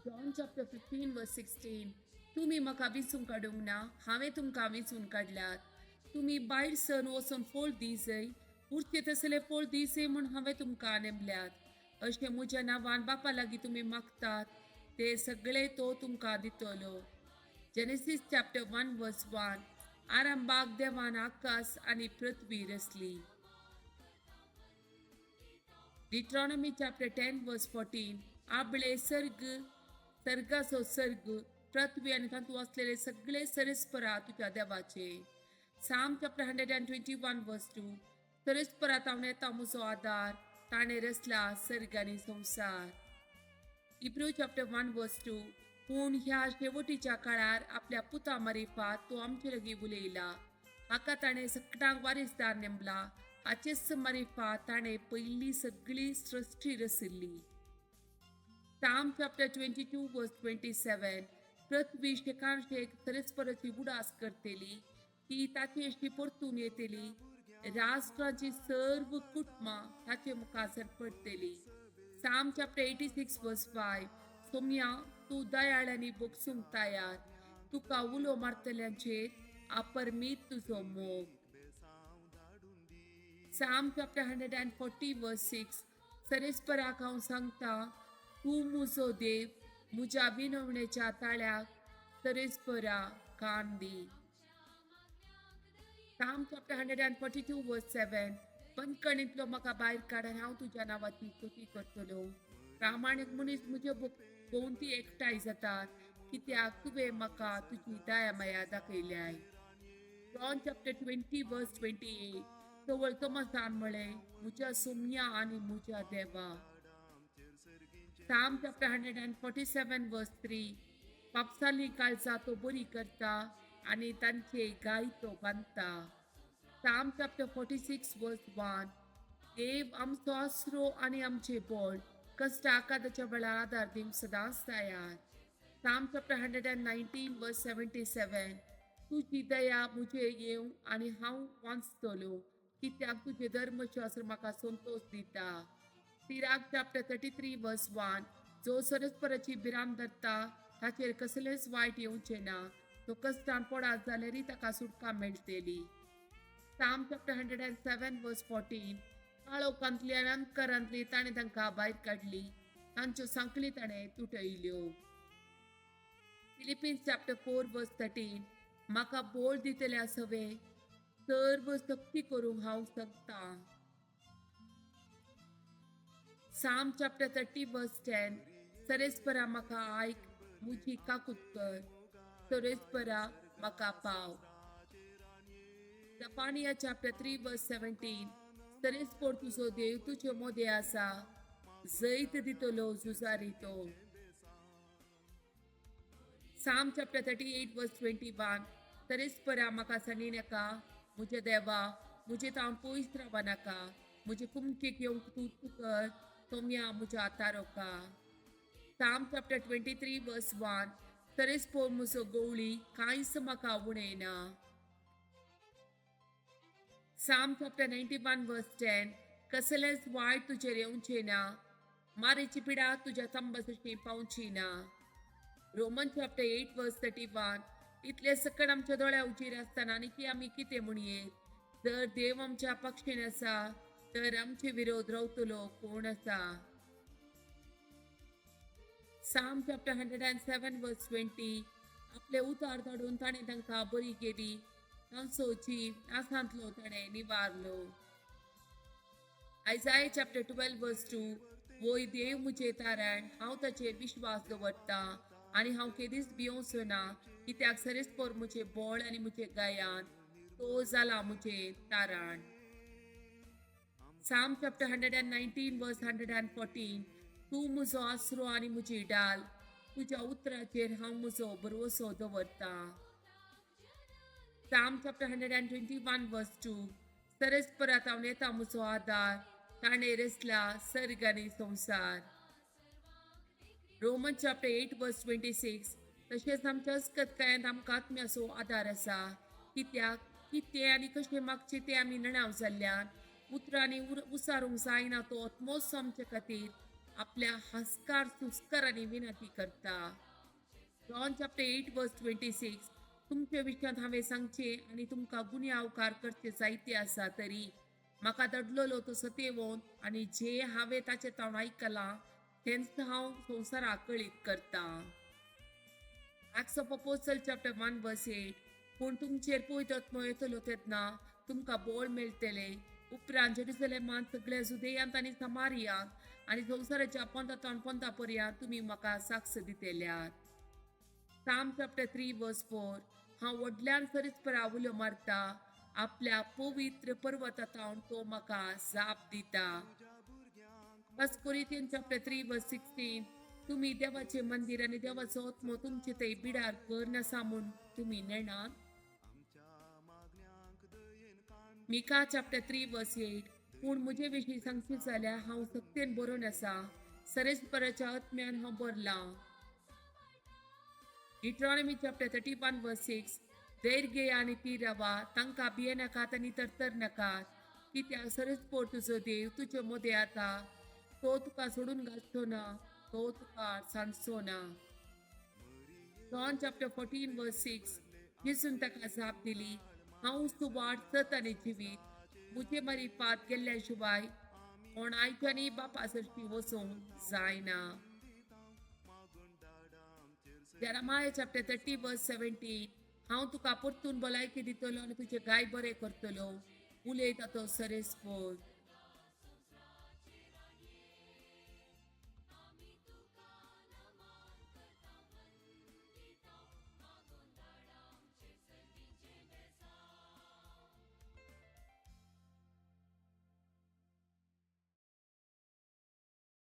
John chapter 15 verse 16. तुमी म्हाका विंचून काडूंक ना, हांवें तुमकां विंचून काडल्यात. तुमी भायर सरून वचून फळ दिजय, उरचे तसले फळ दिजय म्हूण हांवें तुमकां नेमल्यात. अशें म्हज्या नांवान बापा लागीं तुमी मागतात ते सगळे तो तुमकां दितलो. Genesis chapter 1 verse 1. आरंभाक देवान आकाश आनी पृथ्वी रचली. Deuteronomy chapter 10 verse 14. आपले सर्ग, सर्गाचो सर्ग, पृथ्वी आनी तातूंत आसलेले सगळे सरस्परा तुज्या देवाचे. Psalm chapter 121 verse 2. सरस्परा तावन येता म्हजो आदार, ताणें रचला सर्ग आनी संवसार. Hebrew chapter 1 verse 2. पूण ह्या शेवटीच्या काळार आपल्या पुता मारिफात तो आमचे लागीं उलयला. हाका ताणें सगळ्यांक वारिसदार नेमला. हाचेच मारिफात ताणें पयली सगळी सृश्टी रचिल्ली. Psalm chapter 22 verse 27. पृथ्वी शेकान शेक सरस्पराची उडास करतली, ती ताचे अशी परतून येतली. राष्ट्रांची सर्व कुटुंबां ताचे मुखार पडटली. Psalm chapter 86 verse 5. सोम्या, तूं दयाळ आनी भोगसूंक तयार, तुका उलो मारतल्यांचेर अपरमीत तुजो मोग. Psalm chapter 140 verse 6. सरेस्पराक हांव सांगता, तूं म्हजो देव, म्हज्या विनवणेच्या ताळ्याक सरेस्परा कान दी. Psalm chapter 142 verse 7. बंदखणींतलो म्हाका भायर काड आनी हांव तुज्या नांवाची स्तुती करतलो. प्रामाणीक मनीस म्हजे भोंवती एकठांय जातात, कित्याक तुवें म्हाका तुजी दया माया दाखयल्याय. John chapter 20 verse 28. तवळ तोमसान म्हळें, म्हज्या सोम्या आनी म्हज्या देवा. Psalm chapter 147 verse 3. पापसाली काळजां तो बरी करता आनी तांचे घाय तो बांदता. Psalm chapter 46 verse 1. देव आमचो आसरो आनी आमचे बळ, कश्ट आकादाच्या वेळार आदार दिवंक सदांच तयार. Psalm chapter 119 verse 77. तुजी दया म्हजेर येवं आनी हांव वांचतलो, कित्याक तुजें धर्मशास्त्र म्हाका संतोश दिता. Sirach chapter 33 verse 1. जो सरस्पराची भिरांत धरता ताचेर कसलेंच वायट येवचें ना, तो कश्टान पडात जाल्यारय ताका सुटका मेळटली. Psalm chapter 107 verse 14. काळोखांतली आनी अंधकारांतली ताणें तांकां भायर काडली, तांच्यो सांखळी ताणें तुटयल्यो. Philippians chapter 4 verse 13. म्हाका बोळ दितल्या सवे सर्व शक्ती करूंक हांव शकता. Psalm chapter 30 verse 10. सरेस्परा म्हाका आयक, म्हजी काकूत कर, सरेस्परा म्हाका पाव. Zephaniah chapter 3 verse 17. सरेस्पोर तुजो देव तुजे मोदे आसा, जैत दितलो झुजारी तो. Psalm chapter 38 verse 21. सरेस्परा म्हाका सणी नाका, म्हज्या देवा, म्हजे तावन पयस रावा नाका. म्हजे कुमकेक येवंक तूं कर, तोमया म्हज्या तारोका. Psalm chapter 23 verse 1. सरेस्पोर म्हजो गवळी, कांयच म्हाका उणें ना. Psalm chapter 91 verse 10. कसलेंच वायट तुजेर येवचें ना, मारीची पिडा तुज्या तंबासशी पावची ना. Roman chapter 8 verse 31. इतले सकट आमच्या दोळ्या उजीर आसतना आनी की आमी कितें म्हणयेत? जर देव आमच्या पक्षीन आसा तर आमचे विरोध रावतलो कोण आसा? Psalm chapter 107 verse 20. आपले उतार धाडून ताणें तांकां बरी केली, तांचो जीव नासांतलो ताणें निवारलो. Isaiah chapter 12 verse 2. वय देव म्हजें तारण, हांव ताचेर विश्वास दवरता आनी हांव केदीच भियोवचो ना, कित्याक सरेस्पोर म्हजें बळ आनी म्हजें गायन, तो जाला म्हजें तारण. Psalm chapter 119 verse 114. तूं म्हजो आसरो आनी म्हजी डाल, तुज्या उतराचेर हांव म्हजो भरवसो दवरता. Psalm chapter 121 verse 2. सरस्परात हांव येता म्हजो आदार, ताणें रचला सर्ग आनी संवसार. Roman chapter 8 verse 26. तशेंच आमच्या अस्कतकायांत आमकां आत्म्याचो आदार आसा, कित्याक कितें आनी कशें मागचें तें आमी नणाव जाल्ल्यान उतरांनी उसारूंक जायना तो आत्मोच आमचे खातीर आपल्या हास्कार सुस्कारांनी विनंती करता. John chapter 8 verse 26. तुमच्या विशयांत हांवें सांगचें आनी तुमकां गुन्यांवकार करचे जायते आसा तरी म्हाका दडलेलो तो सतेवोन आनी जे हांवें ताचें तावन आयकलां तेंच हांव संवसाराक कळीत करतां. Acts of Apostle chapter 1 verse 8. पूण तुमचेर पवित्र आत्मो येतलो तेन्ना तुमकां बोळ मेळटलें. उपरांत जेरुसलेमांत, सगळ्या जुदेयांत आनी समारियांत आनी संवसाराच्या पोंता पोंता पर्यंत तुमी म्हाका साक्ष दितल्यात. Psalm chapter 3 verse 4. हांव व्हडल्यान सरीसपरा उलो मारता, आपल्या पवित्र पर्वतांत तो म्हाका जाप दिता. First Corinthian chapter 3 verse 16. तुमी देवाचे मंदिर आनी देवाचो आत्मो तुमचे थंय बिडार कर आसा म्हूण तुमी नेणात. Micah chapter 3 verse 8. पूण म्हजे विशीं सांगचें जाल्यार हांव सक्तेन बरोवन आसा, सरेस्पराच्या आत्म्यान हांव बरलां. Deuteronomy chapter 31 verse 6. धैर्य घे आनी थीर रावा, तांकां भियेनाकात आनी तरतर नाकात, कित्याक सरेस्पोर तुजो देव तुजे मदें आसा, तो तुका सोडून घालचो ना, तो तुका सांडचो ना. John chapter 14 verse 6. जेजून ताका जाप दिली, हांव सुवाट, सत आनी जिवीत. म्हजे मारिफात गेल्ल्या शिवाय कोणायच्यानी बापा सरशी वचूंक जायना. Jeremiah chapter 30 verse 17. हांव तुका परतून भलायकी दितलो आनी तुजे घाय बरे करतलो, उलयता तो सरेस्पोर.